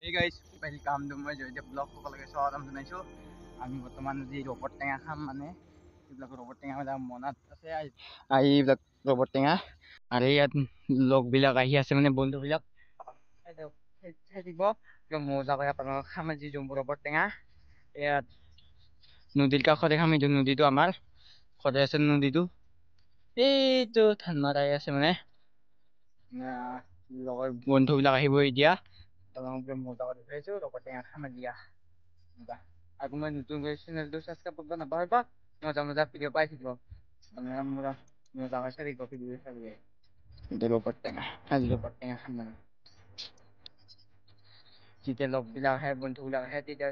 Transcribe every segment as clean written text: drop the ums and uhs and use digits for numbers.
Hey guys, welcome to my Joydev blog. সকলোকে স্বাগতম জনাইছোঁ। আমি বৰ্তমান যি ৰবৰ টেঙা খাম, মানে এইবিলাক ৰবৰ টেঙাবিলাক মনত আছে, এইবিলাক ৰবৰ টেঙা। আৰু ইয়াত লগবিলাক আহি আছে, মানে বন্ধুবিলাক চাই থাকিব মজাকৈ। আপোনালোক খাম আজি ৰবৰ টেঙা ইয়াত নদীৰ কাষতে খাম। এইটো নদীটো আমাৰ ঘৰতে আছে, নদীটো এইটো ধান মাৰাই আছে। মানে লগৰ বন্ধুবিলাক আহিব এতিয়া, আপোনালোকে মজা কৰি দেখুৱাইছোঁ ৰবৰ টেঙা খাম দিয়া। আৰু মই নতুনকৈ চেনেলটো ছাবস্ক্ৰাইব কৰিব নাপাহৰিব, মজা মজা ভিডিঅ' পাই থাকিব। মানে মজা কৰি চাই থাকিব ভিডিঅ' চাই। এইটো ৰবৰ টেঙা, আজি ৰবৰ টেঙা খাম। মানে যেতিয়া লগবিলাক আহে, বন্ধুবিলাক আহে, তেতিয়া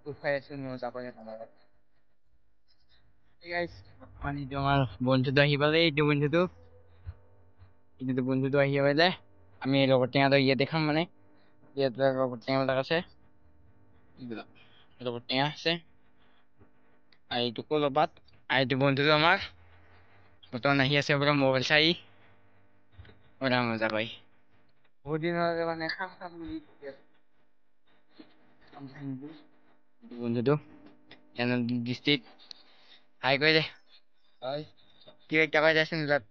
খুৱাই আছোঁ মজা কৰি আপোনালোকক। মানে এইটো আমাৰ বন্ধুটো আহি পালে, এইটো বন্ধুটো, এইটো বন্ধুটো আহি পালে। আমি ৰবৰ টেঙাটো ইয়াতে খাম। মানে ইয়াত ৰবৰ টেঙাবিলাক আছে, এইবিলাক ৰবৰ টেঙা আছে। আৰু এইটো কলপাত। আৰু এইটো বন্ধুটো আমাৰ বৰ্তমান আহি আছে, পুৰা মোবাইল চাই পুৰা মজা পাই। বহুত দিনৰ মানে খাম খাম বুলি বন্ধুটো ডিষ্ট্ৰিক্ট হাই কৈ দে, কিবা একটা কৈ দেচোন তাত।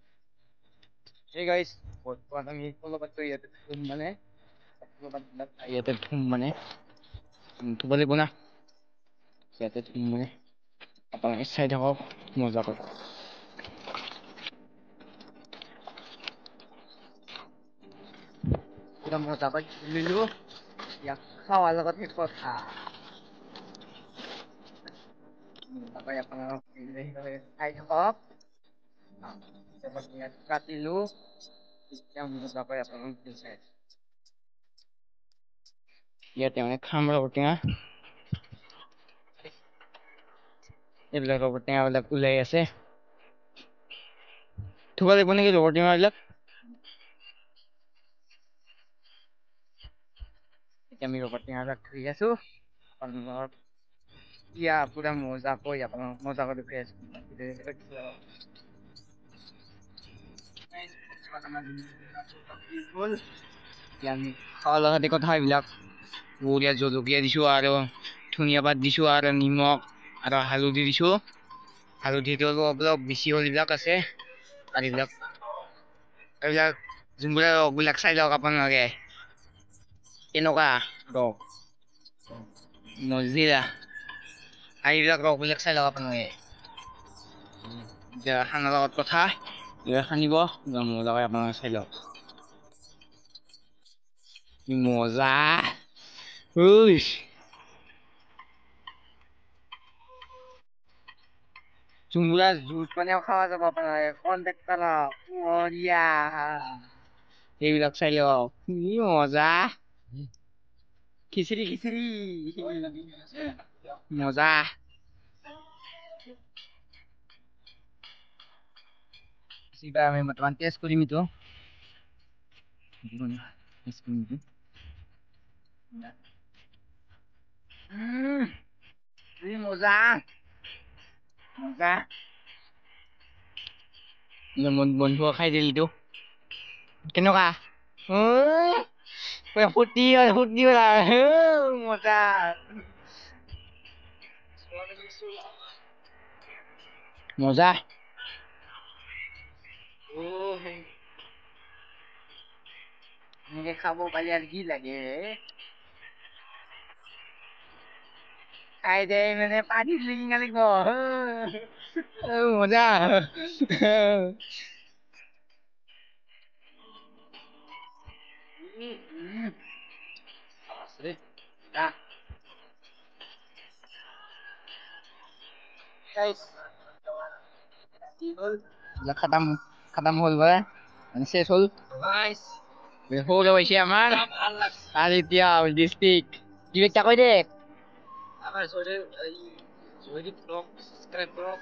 এই গাইছ, বৰ্তমান আমি কলপাতটো ইয়াতে থুম, মানে কলপাতবিলাক ইয়াতে থুম, মানে থুব লাগিব না, ইয়াতে থুম। মানে আপোনালোকে চাই থাকক মজা কৰি। পুৰা মজা কৰি তুলিলোঁ, ইয়াক খোৱাৰ লগত সেই কথা আপোনালোক চাই থাকক। কাটিলোঁ এতিয়া মজা কৰি, আপোনালোক চাই ইয়াতে মানে খাম ৰবৰ টেঙা। এইবিলাক ৰবৰ টেঙাবিলাক ওলাই আছে, থুব লাগিব নেকি ৰবৰ টেঙাবিলাক? এতিয়া আমি ৰবৰ টেঙাবিলাক ধুই আছোঁ আপোনালোকৰ। ইয়া পুৰা মজাকৈ আপোনালোক মজা কৰি দেখুৱাই আছোঁ। আমি খোৱা লগতে কথা, এইবিলাক বঢ়িয়া জলকীয়া দিছোঁ আৰু ধনিয়া পাত দিছোঁ আৰু নিমখ আৰু হালধি দিছোঁ। হালধিটো অলপ অলপ বেছি হ'ল। এইবিলাক আছে আৰু এইবিলাক যোনবিলাক ৰসবিলাক চাই লওক আপোনালোকে, কেনেকুৱা ৰস নজিৰা। আৰু এইবিলাক ৰসবিলাক চাই লওক আপোনালোকে। এতিয়া খানাৰ লগত কথা, এইবিলাক সানিব মজাকৈ, আপোনালোকে চাই লওক কি মজা। উইচ যোনবিলাক জুচ মানে খাৱা যাব, আপোনালোকে কণ্টেক্ট কৰক। বঢ়িয়া, এইবিলাক চাই লওক কি মজা। খিচিৰি খিচিৰি মজা। এইবাৰ আমি বৰ্তমান টেষ্ট কৰিম এইটো, টেষ্ট কৰিম এইটো। মজা মজা। বন্ধুক খাই দিল এইটো কেনেকুৱা, ফূৰ্তি ফূৰ্তি, মজা মজা। এনেকে খাব পাৰি আৰু কি লাগে? খাই দে, মানে পানী লিঙা লাগিব, মজা খাতাম খাতাম হ'ল বোলে, মানে শেষ হ'ল। সৰু হৈছে আমাৰ। আৰু এতিয়া ডিষ্ট্ৰিক্ট কিবা এটা কৈ দে। আমাৰ জয়দীপ ব্লগ ছাবস্ক্ৰাইব কৰক,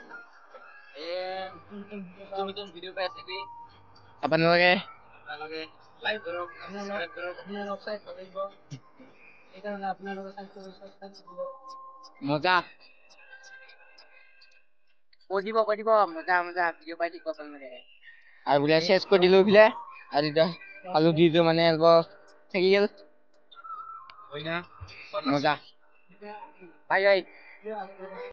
নতুন নতুন ভিডিঅ' পাই থাকি আপোনালোকে। আপোনালোকে লাইক কৰক, ছাবস্ক্ৰাইব কৰক, আপোনালোক চাই ভাল লাগিব, সেইকাৰণে আপোনালোকে ছাবস্ক্ৰাইব কৰিব। মজা কৈ দিব, কৈ দিব, মজা মজা ভিডিঅ' পাই থাকিব আপোনালোকে। আৰু বোলে চেচ কৰি দিলোঁ বোলে। আৰু এতিয়া হালধিটো মানে অলপ থাকি গ'ল। মজা। Bye bye.